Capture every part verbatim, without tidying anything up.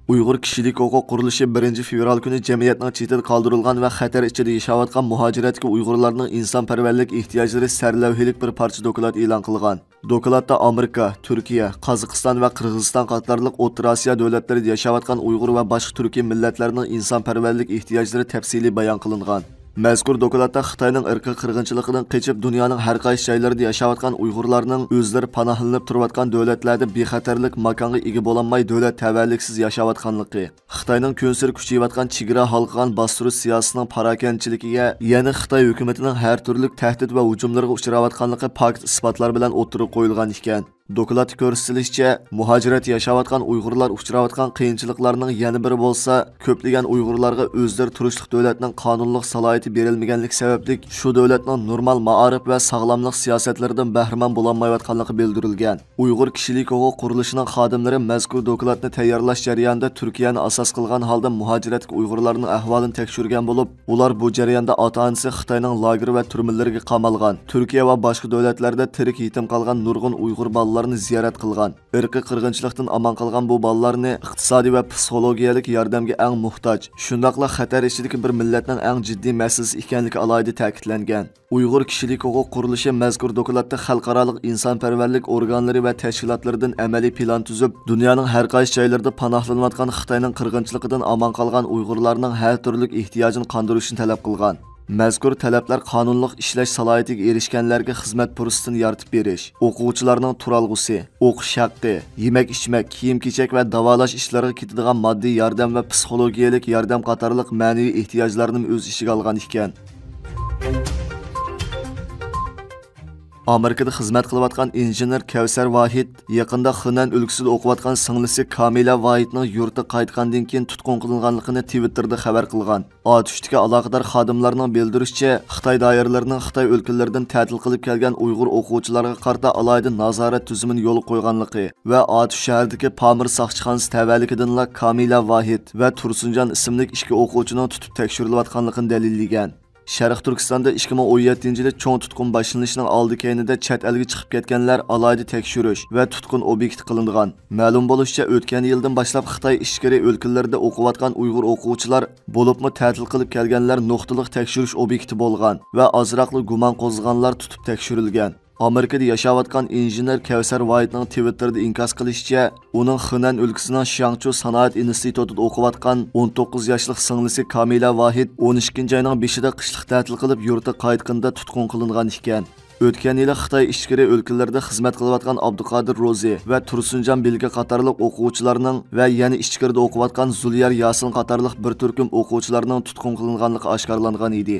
ئۇيغۇر كىشىلىك ھوقۇق قۇرۇلۇشى بىرىنچى فېۋرال كۈنى جەمئىيەتنىڭ چېتىدە قالدۇرۇلغان ۋە خەتەر ئىچىدە ياشاۋاتقان مۇھاجىرەتتىكى ئۇيغۇرلارنىڭ ئىنسانپەرۋەرلىك ئېھتىياجلىرى سەرلەۋھىلىك بىر پارچە دوكلات ئېلان قىلغان. دوكلاتتا ئامېرىكا، تۈركىيە، قازاقىستان ۋە قىرغىزىستان قاتارلىق ئوتتۇرا ئاسىيا دۆلەتلىرىدە ياشاۋاتقان ئۇيغۇر ۋە باشقا تۈركىي مىللەتلەرنىڭ ئىنسانپەرۋەرلىك ئېھتىياجلىرى تەپسىلىي بايان قىلىنغان. مەزكۇر دوكلاتتا خىتاينىڭ ئىرقىي قىرغىنچىلىقىدىن قېچىپ، دۇنيانىڭ ھەر قايسى جايلىرىدا ياشاۋاتقان ئۇيغۇرلارنىڭ ئۆزلىرى پاناھلىنىپ تۇرۇۋاتقان دۆلەتلەردە بىخەتەرلىك ماكانغا ئىگە بولالماي، دۆلەت تەۋەلىكسىز ياشاۋاتقانلىقى، خىتاينىڭ كۈنسېرى كۈچىيىۋاتقان چېگرا ھالقىغان باستۇرۇش سىياسىتىنىڭ پاراكەندىچىلىكىگە، يەنە خىتاي ھۆكۈمىتىنىڭ ھەر تۈرلۈك تەھدىت ۋە ھۇجۇملىرىغا ئۇچراۋاتقانلىقى پاكىت ئىسپاتلار بىلەن ئوتتۇرىغا قويۇلغان ئىكەن. دوكلاتتا كۆرسىتىلىشىچە، مۇھاجىرەتتە ياشاۋاتقان ئۇيغۇرلار ئۇچراۋاتقان قىيىنچىلىقلارنىڭ يەنە بىرى بولسا، كۆپلىگەن ئۇيغۇرلارغا ئۆزلىرى تۇرۇشلۇق دۆلەتنىڭ قانۇنلۇق سالاھىيىتى بېرىلمىگەنلىكى سەۋەبلىك، شۇ دۆلەتنىڭ نورمال مائارىپ ۋە ساغلاملىق سىياسەتلىرىدىن بەھرىمەن بولالمايۋاتقانلىقى بىلدۈرۈلگەن. ئۇيغۇر كىشىلىك ھوقۇق قۇرۇلۇشىنىڭ خادىملىرى مەزكۇر دوكلاتنى تەييارلاش جەريانىدا تۈركىيەنى ئاساس قىلغان ھالدا مۇھاجىرەتتىكى ئۇيغۇرلارنىڭ ئەھۋالىنى تەكشۈرگەن بولۇپ، ئۇلار بۇ جەرياندا ئاتا-ئانىسى خىتاينىڭ لاگېر ۋە تۈرمىلىرىگە قامالغان، تۈركىيە ۋە باشقا دۆلەتلەردە تىرىك يېتىم قالغان نۇرغۇن ئۇيغۇر بالىلارنى زىيارەت قىلغان، ئىرقىي قىرغىنچىلىقتىن ئامان قالغان بۇ بالىلارنى ئىقتىسادىي ۋە پسىخولوگىيەلىك ياردەمگە ئەڭ موھتاج، شۇنداقلا خەتەر ئىچىدىكى بىر مىللەتنىڭ ئەڭ جىددىي مەسىلىسى ئىكەنلىكى ئالاھىدە تەكىتلەنگەن. ئۇيغۇر كىشىلىك ھوقۇق قۇرۇلۇشى مەزكۇر دوكلاتتا خەلقئارالىق ئىنسانپەرۋەرلىك ئورگانلىرى ۋە تەشكىلاتلىرىدىن ئەمەلىي پىلان تۈزۈپ، دۇنيانىڭ ھەر قايسى جايلىرىدا پاناھلىنىۋاتقان خىتاينىڭ قىرغىنچىلىقىدىن ئامان قالغان ئۇيغۇرلارنىڭ ھەر تۈرلۈك ئېھتىياجىنى قاندۇرۇشنى تەلەپ قىلغان. مەزكۇر تەلەپلەر قانۇنلۇق ئىشلەش سالاھىيىتىگە ئېرىشكەنلەرگە خىزمەت پۇرسىتىنى يارىتىپ بېرىش، ئوقۇغۇچىلارنىڭ تۇرالغۇسى، ئوقۇش ھەققى، يېمەك-ئىچمەك، كىيىم-كېچەك ۋە داۋالاش ئىشلىرىغا كېتىدىغان ماددىي ياردەم ۋە پسىخولوگىيەلىك ياردەم قاتارلىق مەنىۋى ئېھتىياجلارنىمۇ ئۆز ئىچىگە ئالغان ئىكەن. ئامېرىكىدا خىزمەت قىلىۋاتقان ئىنژېنېر كەۋسەر ۋاھىت يېقىندا خېنەن ئۆلكىسىدە ئوقۇۋاتقان سىڭلىسى كامىلە ۋاھىتنىڭ يۇرتىغا قايتقاندىن كېيىن تۇتقۇن قىلىنغانلىقىنى تىۋىتتېردا خەۋەر قىلغان. ئاتۇشتىكى ئالاقىدار خادىملارنىڭ بىلدۈرۈشىچە، خىتاي دائىرىلىرىنىڭ خىتاي ئۆلكىلىرىدىن تەتىل قىلىپ كەلگەن ئۇيغۇر ئوقۇغۇچىلارغا قارىتا ئالاھىدە نازارەت تۈزۈمىنى يولغا قويغانلىقى ۋە ئاتۇش شەھىرىدىكى پامىر ساقچىخانىسى تەۋەلىكىدىنلا كامىلە ۋاھىت ۋە تۇرسۇنجان ئىسىملىك ئىككى ئوقۇغۇچىنىڭ تۇتۇپ تەكشۈرۈلۈۋاتقانلىقىنى دەلىللىگەن. شەرقىي تۈركىستاندا ئىككى مىڭ ئون يەتتىنچى يىلى چوڭ تۇتقۇن باشلىنىشىنىڭ ئالدى كەينىدە چەت ئەلگە چىقىپ كەتكەنلەر ئالاھىدە تەكشۈرۈش ۋە تۇتقۇن ئوبيېكتى قىلىنغان. مەلۇم بولۇشىچە، ئۆتكەن يىلدىن باشلاپ خىتاي ئىچكىرى ئۆلكىلىرىدە ئوقۇۋاتقان ئۇيغۇر ئوقۇغۇچىلار، بولۇپمۇ تەتىل قىلىپ كەلگەنلەر نۇقتىلىق تەكشۈرۈش ئوبيېكتى بولغان ۋە ئازراقلا گۇمان قوزغىغانلار تۇتۇپ تەكشۈرۈلگەن. ئامېرىكىدا ياشاۋاتقان ئىنژېنېر كەۋسەر ۋاھىتنىڭ تىۋىتتېردا ئىنكاس قىلىشىچە، ئۇنىڭ خېنەن ئۆلكىسىنىڭ شياڭچۇ سانائەت ئىنستىتۇتىدا ئوقۇۋاتقان ئون توققۇز ياشلىق سىڭلىسى كامىلە ۋاھىت ئون ئىككىنچى ئاينىڭ بېشىدا قىشلىق تەتىل قىلىپ يۇرتىغا قايتقىنىدا تۇتقۇن قىلىنغان ئىكەن. ئۆتكەن يىلى خىتاي ئىچكىرى ئۆلكىلىرىدە خىزمەت قىلىۋاتقان ئابدۇقادىر روزى ۋە تۇرسۇنجان بىلگە قاتارلىق ئوقۇغۇچىلارنىڭ ۋە يەنە ئىچكىرىدە ئوقۇۋاتقان زۇليار ياسىن قاتارلىق بىر تۈركۈم ئوقۇغۇچىلارنىڭ تۇتقۇن قىلىنغانلىقى ئاشكارىلانغان ئىدى.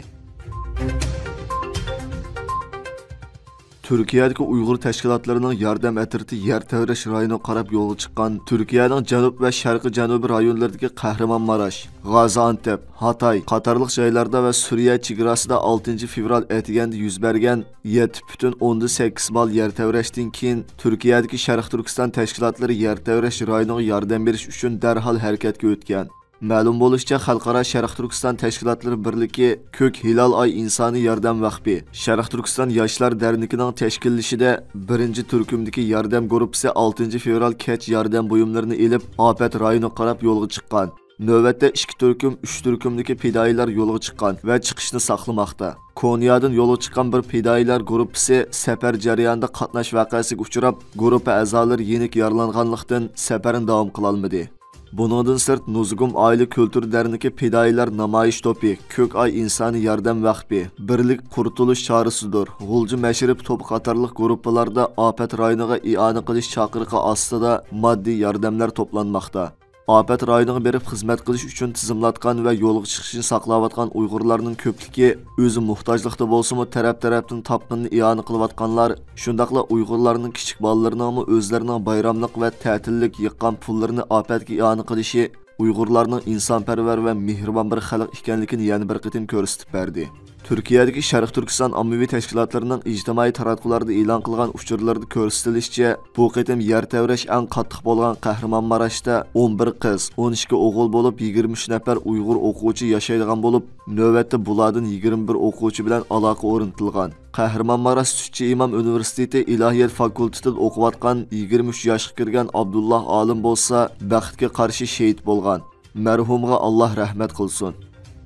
تۈركىيەدىكى ئۇيغۇر تەشكىلاتلىرىنىڭ ياردەم ئەترىتى يەر تەۋرەش رايونىغا قاراپ يولغا چىققان. تۈركىيەنىڭ جەنۇب ۋە شەرقىي جەنۇبىي رايونلىرىدىكى قەھرىمانماراش، غازىئانتەپ، ھاتاي قاتارلىق جايلاردا ۋە سۈرىيە چېگراسىدا ئالتىنچى فېۋرال ئەتىگەندە يۈز بەرگەن يەتتە پۈتۈن ئوندىن سەككىز بال يەر تەۋرەشتىن كېيىن، تۈركىيەدىكى شەرقىي تۈركىستان تەشكىلاتلىرى يەر تەۋرەش رايونىغا ياردەم بېرىش ئۈچۈن دەرھال ھەرىكەتكە ئۆتكەن. مەلۇم بولۇشىچە، خەلقئارا شەرقىي تۈركىستان تەشكىلاتلىرى بىرلىكى، كۆك ھىلال ئاي ئىنسانىي ياردەم ۋەقپى، شەرقىي تۈركىستان ياشلار دەرنىكىنىڭ تەشكىللىشىدە بىرىنچى تۈركۈمدىكى ياردەم گۇرۇپپىسى ئالتىنچى فېۋرال كەچ ياردەم بۇيۇملىرىنى ئېلىپ، ئاپەت رايونىغا قاراپ يولغا چىققان. نۆۋەتتە ئىككى تۈركۈم، ئۈچ تۈركۈمدىكى پىدائىيلار يولغا چىققان ۋە چىقىشنى ساقلىماقتا. كونيادىن يولغا چىققان بىر پىدائىيلار گۇرۇپپىسى سەپەر جەريانىدا قاتناش ۋەقەسىگە ئۇچراپ، گۇرۇپپا ئەزالىرى يېنىك يارىلانغانلىقتىن، سەپەرنى داۋام قىلالمىدى. بۇنىڭدىن سىرت، نۇزۇگۇم ئائىلە كۈلتۈر دەرنىكى پىدائىيلار نامايىش توپى، كۆك ئاي ئىنسانىي ياردەم ۋەقپى، بىرلىك قۇرتۇلۇش چارىسىدۇر، غۇلجا مەشرىپى توپى قاتارلىق گۇرۇپپىلاردا ئاپەت رايونىغا ئىئانە قىلىش چاقىرىقى ئاستىدا ماددىي ياردەملەر توپلانماقتا. ئاپەت رايونىغا بېرىپ خىزمەت قىلىش ئۈچۈن تىزىملاتقان ۋە يولغا چىقىشنى ساقلاۋاتقان ئۇيغۇرلارنىڭ كۆپلۈكى ئۆزى موھتاجلىقتا بولسىمۇ، تەرەپ-تەرەپتىن تاپقىنىنى ئىئانە قىلىۋاتقانلار، شۇنداقلا ئۇيغۇرلارنىڭ كىچىك بالىلىرىنىڭمۇ ئۆزلىرىنىڭ بايراملىق ۋە تەتىللىك يىغقان پۇللىرىنى ئاپەتكە ئىئانە قىلىشى ئۇيغۇرلارنىڭ ئىنسانپەرۋەر ۋە مېھرىبان بىر خەلق ئىكەنلىكىنى يەنە بىر قېتىم كۆرسىتىپ بەردى. تۈركىيەدىكى شەرقىي تۈركىستان ئاممىۋى تەشكىلاتلىرىنىڭ ئىجتىمائىي تاراتقۇلاردا ئېلان قىلغان ئۇچۇرلىرىدا كۆرسىتىلىشىچە، بۇ قېتىم يەر تەۋرەش ئەڭ قاتتىق بولغان قەھرىمانماراشتا ئون بىر قىز، ئون ئىككى ئوغۇل بولۇپ، يىگىرمە ئۈچ نەپەر ئۇيغۇر ئوقۇغۇچى ياشايدىغان بولۇپ، نۆۋەتتە بۇلاردىن يىگىرمە بىر ئوقۇغۇچى بىلەن ئالاقە ئورنىتىلغان. قەھرىمانماراش سۈتچى ئىمام ئۇنىۋېرسىتېتى ئىلاھىيەت فاكۇلتېتىدا ئوقۇۋاتقان يىگىرمە ئۈچ ياشقا كىرگەن ئابدۇللا ئالىم بولسا، بەختكە قارشى شېھىت بولغان. مەرھۇمغا ئاللا رەھمەت قىلسۇن.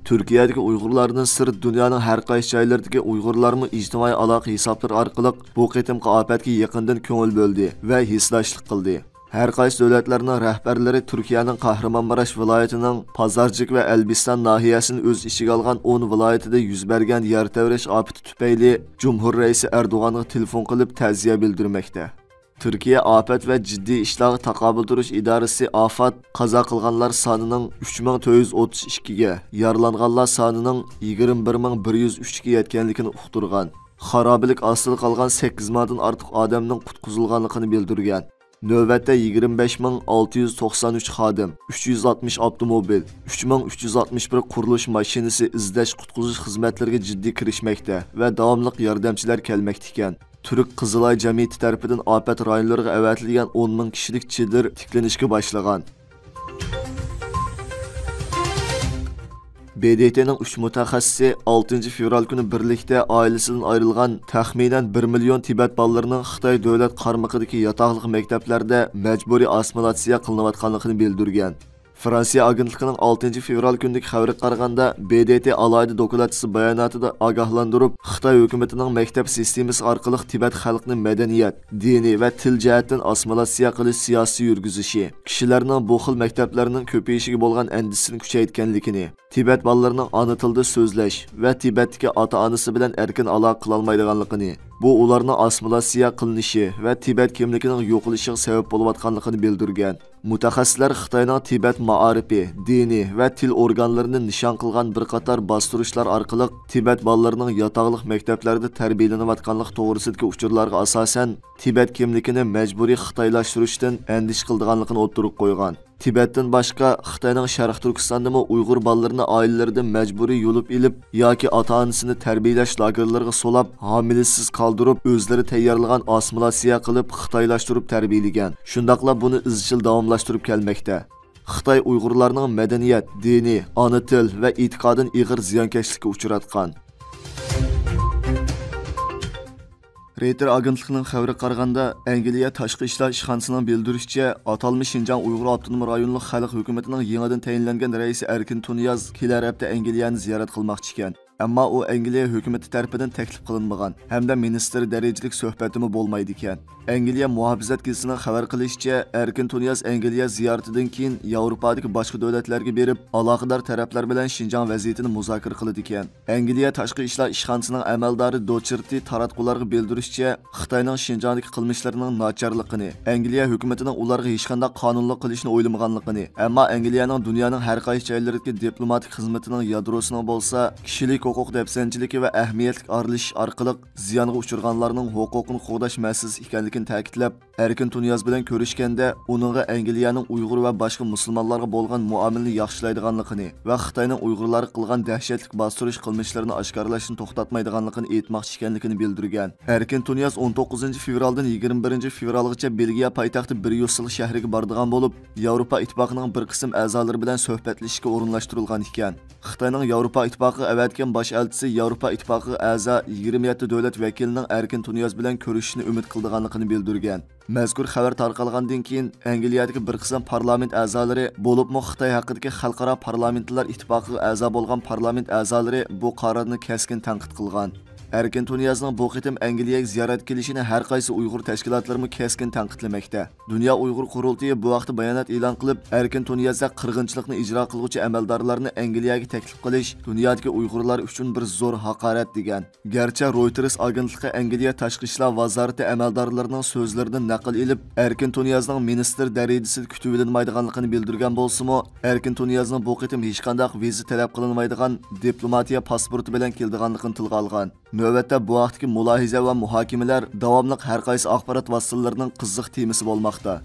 تۈركىيەدىكى ئۇيغۇرلاردىن سىرت دۇنيانىڭ ھەر قايسى جايلىرىدىكى ئۇيغۇرلارمۇ ئىجتىمائىي ئالاقە ھېسابلىرى ئارقىلىق بۇ قېتىمقى ئاپەتكە يېقىندىن كۆڭۈل بۆلدى ۋە ھېسداشلىق قىلدى. ھەر قايسى دۆلەتلەرنىڭ رەھبەرلىرى تۈركىيەنىڭ قەھرىمانماراش ۋىلايىتىنىڭ پازارجىك ۋە ئەلبىستان ناھىيەسىنى ئۆز ئىچىگە ئالغان ئون ۋىلايىتىدە يۈز بەرگەن يەر تەۋرەش ئاپىتى تۈپەيلى جۇمھۇر رەئىسى ئەردوغانغا تېلېفون قىلىپ تەزىيە بىلدۈرمەكتە. تۈركىيە ئاپەت ۋە جىددىي ئىشلارغا تاقابىل تۇرۇش ئىدارىسى ئافاد قازا قىلغانلار سانىنىڭ ئۈچ مىڭ تۆت يۈز ئوتتۇز ئىككىگە، يارىلانغانلار سانىنىڭ يىگىرمە بىر مىڭ بىر يۈز ئۈچكە يەتكەنلىكىنى ئۇقتۇرغان. خارابىلىك ئاستىدا قالغان سەككىز مىڭدىن ئارتۇق ئادەمنىڭ قۇتقۇزۇلغانلىقىنى بىلدۈرگەن. نۆۋەتتە يىگىرمە بەش مىڭ ئالتە يۈز توقسان ئۈچ خادىم، ئۈچ يۈز ئاتمىش ئاپتوموبىل، ئۈچ مىڭ ئۈچ يۈز ئاتمىش بىر قۇرۇلۇش ماشىنىسى ئىزدەش قۇتقۇزۇش خىزمەتلىرىگە جىددىي كىرىشمەكتە ۋە داۋاملىق ياردەمچىلەر كەلمەكتە ئىكەن. تۈرك قىزىل ئاي جەمئىيىتى تەرىپىدىن ئاپەت رايونلىرىغا ئەۋەتىلگەن ئون مىڭ كىشىلىك چېدىر تىكلىنىشكە باشلىغان. ب د ت نىڭ ئۈچ مۇتەخەسسىسى ئالتىنچى فېۋرال كۈنى بىرلىكتە ئائىلىسىدىن ئايرىلغان تەخمىنەن بىر مىليون تىبەت بالىلىرىنىڭ خىتاي دۆلەت قارمىقىدىكى ياتاقلىق مەكتەپلەردە مەجبۇرىي ئاسسىمىلاتسىيە قىلىنىۋاتقانلىقىنى بىلدۈرگەن. فرانسىيە ئاگېنتلىقىنىڭ ئالتىنچى فېۋرال كۈنىدىكى خەۋىرىگە قارىغاندا، ب د ت ئالاھىدە دوكلاتچىسى باياناتىدا ئاگاھلاندۇرۇپ، خىتاي ھۆكۈمىتىنىڭ مەكتەپ سىستېمىسى ئارقىلىق تىبەت خەلقىنى مەدەنىيەت، دىنىي ۋە تىل جەھەتتىن ئاسسىمىلاتسىيە قىلىش سىياسىتى يۈرگۈزۈشى، كىشىلەرنىڭ بۇ خىل مەكتەپلەرنىڭ كۆپىيىشىگە بولغان ئەندىشىسىنى كۈچەيتكەنلىكىنى، تىبەت بالىلىرىنىڭ ئانا تىلىدا سۆزلەش ۋە تىبەتتىكى ئاتا-ئانىسى بىلەن ئەركىن ئالاقە قىلالمايدىغانلىقىنى، بۇ ئۇلارنىڭ ئاسسىمىلاتسىيە قىلىنىشى ۋە تىبەت كىملىكىنىڭ يوقىلىشىغا سەۋەب بولۇۋاتقانلىقىنى بىلدۈرگەن. مۇتەخەسسىسلەر خىتاينىڭ تىبەت مائارىپى، دىنىي ۋە تىل ئورگانلىرىنى نىشان قىلغان بىر قاتار باستۇرۇشلار ئارقىلىق تىبەت بالىلىرىنىڭ ياتاقلىق مەكتەپلەردە تەربىيەلىنىۋاتقانلىقى توغرىسىدىكى ئۇچۇرلارغا ئاساسەن، تىبەت كىملىكىنى مەجبۇرىي خىتايلاشتۇرۇشتىن ئەندىشە قىلىدىغانلىقىنى ئوتتۇرىغا قويغان. تىبەتتىن باشقا، خىتاينىڭ شەرقىي تۈركىستاندىمۇ ئۇيغۇر بالىلىرىنى ئائىلىلىرىدىن مەجبۇرىي يۇلۇپ ئېلىپ ياكى ئاتا-ئانىسىنى تەربىيەلەش لاگېرلىرىغا سولاپ، ھامىلىسىز قالدۇرۇپ، ئۆزلىرى تەييارلىغان ئاسسىمىلاتسىيە قىلىپ، خىتايلاشتۇرۇپ تەربىيەلىگەن. شۇنداقلا بۇنى ئىزچىل داۋاملاشتۇرۇپ كەلمەكتە. خىتاي ئۇيغۇرلارنىڭ مەدەنىيەت، دىنىي، ئانا تىل ۋە ئېتىقادىنى ئېغىر زىيانكەشلىككە ئۇچراتقان. رېيتېر ئاگېنتلىقىنىڭ خەۋىرىگە قارىغاندا، ئەنگلىيە تاشقى ئىشلار ئىشخانىسىنىڭ بىلدۈرۈشىچە، ئاتالمىش شىنجاڭ ئۇيغۇر ئاپتونوم رايونلۇق خەلق ھۆكۈمىتىنىڭ يېڭىدىن تەيىنلەنگەن رەئىسى ئەركىن تۇنىياز كېلەر ھەپتە ئەنگلىيەنى زىيارەت قىلماقچى ئىكەن. ئەمما ئۇ ئەنگلىيە ھۆكۈمىتى تەرىپىدىن تەكلىپ قىلىنمىغان ھەمدە مىنىستىر دەرىجىلىك سۆھبەتتىمۇ بولمايدىكەن. ئەنگلىيە مۇھاپىزەت گېزىتىنىڭ خەۋەر قىلىشىچە، ئەركىن تۇنىياز ئەنگلىيە زىيارىتىدىن كېيىن ياۋروپادىكى باشقا دۆلەتلەرگە بېرىپ، ئالاقىدار تەرەپلەر بىلەن شىنجاڭ ۋەزىيىتىنى مۇزاكىرە قىلىدىكەن. ئەنگلىيە تاشقى ئىشلار ئىشخانىسىنىڭ ئەمەلدارى دوچېرتى تاراتقۇلارغا بىلدۈرۈشىچە، خىتاينىڭ شىنجاڭدىكى قىلمىشلىرىنىڭ ناچارلىقىنى، ئەنگلىيە ھۆكۈمىتىنىڭ ئۇلارغا ھېچقانداق قانۇنلۇق قىلىشنى ئويلىمىغانلىقىنى، ئەمما ئەنگلىيەنىڭ دۇنيانىڭ ھەر قايسى جايلىرىدىكى دىپلوماتىك خىزمىتىنىڭ يادروسىنىڭ بولسا كىشىلىك ھوقۇق دەپسەندىچىلىكى ۋە ئەھمىيەتلىك ئارىلىشىش ئارقىلىق زىيانغا ئۇچرىغانلارنىڭ ھوقۇقىنى قوغداش مەسىلىسى ئىكەنلىكىنى تەكىتلەپ، ئەركىن تۇنىياز بىلەن كۆرۈشكەندە، ئۇنىڭغا ئەنگلىيەنىڭ ئۇيغۇر ۋە باشقا مۇسۇلمانلارغا بولغان مۇئامىلىنى ياخشىلايدىغانلىقىنى ۋە خىتاينىڭ ئۇيغۇرلارغا قىلغان دەھشەتلىك باستۇرۇش قىلمىشلىرىنى ئاشكارىلاشنى توختاتمايدىغانلىقىنى ئېيتماقچى ئىكەنلىكىنى بىلدۈرگەن. ئەركىن تۇنىياز ئون توققۇزىنچى فېۋرالدىن يىگىرمە بىرىنچى فېۋرالغىچە بېلگىيە پايتەختى بريۇسسېل شەھىرىگە بارىدىغان بولۇپ، ياۋروپا ئىتتىپاقىنىڭ بىر قىسىم ئەزالىرى بىلەن سۆھبەتلىشىشكە ئورۇنلاشتۇرۇلغان ئىكەن. خىتاينىڭ ياۋروپا ئىتتىپاقىغا ئەۋەتكەن باش ئەلچىسى ياۋروپا ئىتتىپاقىغا ئەزا يىگىرمە يەتتە دۆلەت ۋەكىلىنىڭ ئەركىن تۇنىياز بىلەن كۆرۈشۈشنى ئۈمىد قىلىدىغانلىقىنى بىلدۈرگەن. مەزكۇر خەۋەر تارقالغاندىن كېيىن، ئەنگلىيەدىكى بىر قىسىم پارلامېنت ئەزالىرى، بولۇپمۇ خىتاي ھەققىدىكى خەلقئارا پارلامېنتلار ئىتتىپاقىغا ئەزا بولغان پارلامېنت ئەزالىرى بۇ قارارنى كەسكىن تەنقىد قىلغان. ئەركىن تۇنىيازنىڭ بۇ قېتىم ئەنگلىيەگە زىيارەتكە كېلىشىنى ھەر قايسى ئۇيغۇر تەشكىلاتلىرىمۇ كەسكىن تەنقىدلىمەكتە. دۇنيا ئۇيغۇر قۇرۇلتىيى بۇ ھەقتە بايانات ئېلان قىلىپ، ئەركىن تۇنىيازدا قىرغىنچىلىقنى ئىجرا قىلغۇچى ئەمەلدارلارنى ئەنگلىيەگە تەكلىپ قىلىش دۇنيادىكى ئۇيغۇرلار ئۈچۈن بىر زور ھاقارەت، دېگەن. گەرچە رويتېرس ئاگېنتلىقى ئەنگلىيە تاشقى ئىشلار ۋازارىتى ئەمەلدارلىرىنىڭ سۆزلىرىدىن نەقىل ئېلىپ، ئەركىن تۇنىيازنىڭ مىنىستىر دەرىجىسىدە كۈتۈۋېلىنمايدىغانلىقىنى بىلدۈرگەن بولسىمۇ، ئەركىن تۇنىيازنىڭ بۇ قېتىم ھېچقانداق ۋىزا تەلەپ قىلىنمايدىغان دىپلوماتىيە پاسپورتى بىلەن كېلىدىغانلىقىنى تىلغا ئالغان. نۆۋەتتە بۇ ھەقتىكى مۇلاھىزە ۋە مۇھاكىمىلەر داۋاملىق ھەر قايسى ئاخبارات ۋاسىتىلىرىنىڭ قىزىق تېمىسى بولماقتا.